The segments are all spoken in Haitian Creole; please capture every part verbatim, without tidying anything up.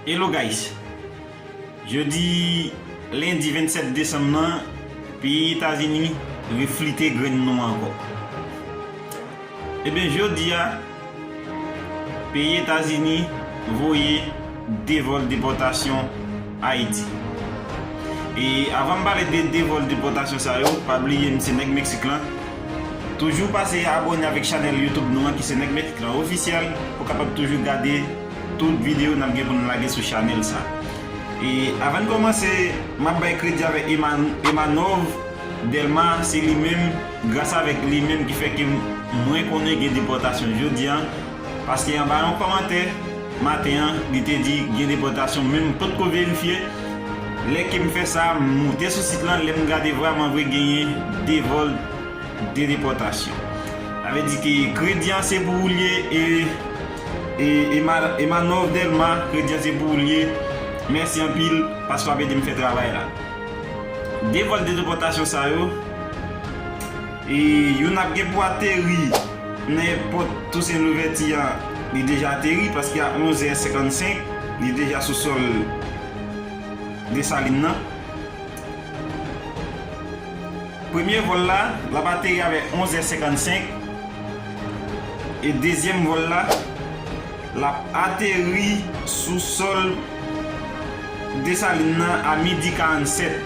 Hello guys. Jodi lendi vennsèt desanm nan, peyi Etazini reflite grenn nou ankò. Ebyen, jodi a, peyi Etazini voye de vòl depòtasyon Ayiti. E avan m pale de de vòl depòtasyon sa yo, pa bliye m se Nèg Meksik lan. Toujou pase abòne avèk chanèl YouTube nou an ki se Nèg Meksik lan Ofisyèl pou kapab toujou gade tout videyo n ap gen pou n lage sou chanèl sa. E avan n kòmanse, m ap bay kredi avèk Eman, Emanov Dèlma, se li menm, gras avèk li menm ki fè ke mwen konnen gen depòtasyon jodi a, paske anba yon kòmantè maten an, li te di gen depòtasyon, men m potko verifye. Lè ke m fè sa, m moute sou sit lan, lè m gade vrèman vre genyen de vòl de depòtasyon. Sa vle di ke kredi an se pou ou l ye, e, e, Ema-, Emanov Dèlma, kredi an se pou ou l ye. Mèsi anpil, paske w ap ede m fè travay la. De vòl de depòtasyon sa yo, e youn ap gen pou ateri nan èpòt Tousen Louvèti an, li deja ateri, paske a onz è senkannsenk, li deja sou sòl Desalin nan. Premye vòl la, l ap ateri avè onz è senkannsenk. E dezyèm vòl la, l ap ateri sou sòl Desalin nan a midi karannsèt.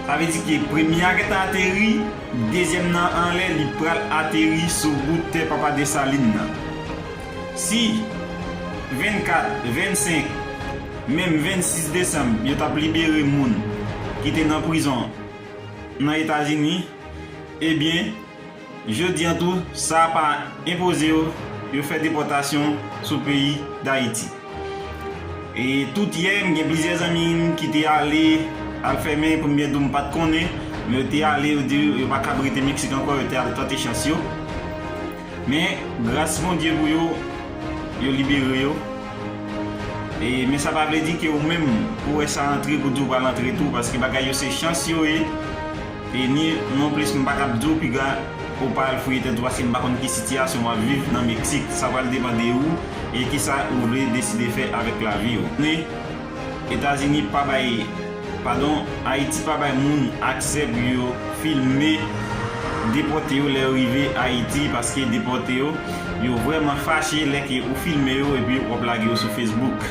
Sa vle di ke premye a gentan ateri, dezyèm nan anlè, li pral ateri sou bout tè Papa Desalin nan. Si vennkat, vennsenk, menm vennsis desanm, yo t ap libere moun ki te nan prizon nan Etazini, ebyen, jodi an tou, sa pa enpoze yo, yo fè depòtasyon sou peyi Dayiti. E tout yè, m gen plizyè zanmi m ki te ale, al fèmen, premyè dou m pa t konnen, men yo te ale, yo di yo pa kab rete Meksik ankò, yo te al tante chans yo. Men, gras Bondye pou yo, yo libere yo. E, men sa pa vle di ke ou menm, pou wè sa antre, pou di w pral antre tou, paske bagay yo se chans yo ye. E ni non plis, m pa kab di w piga ou pa al fouye tèt ou, paske m pa konn ki sitiyasyon w ap viv nan Meksik. Sa pral depann de ou e kisa ou vle deside fè avèk lavi w. Men, Etazini pa bay, padon, Ayiti pa bay moun aksè pou yo filme depòte yo lè yo rive Ayiti, paske depòte yo, yo vrèman fache lè ke ou filme yo epi w ap lage yo sou Facebook.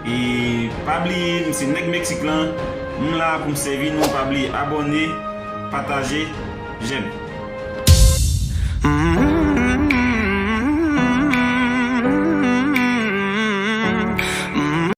E pa bliye, m se Nèg Meksik lan, m la pou m sèvi nou, pa bliye abòne, pataje, j'aime.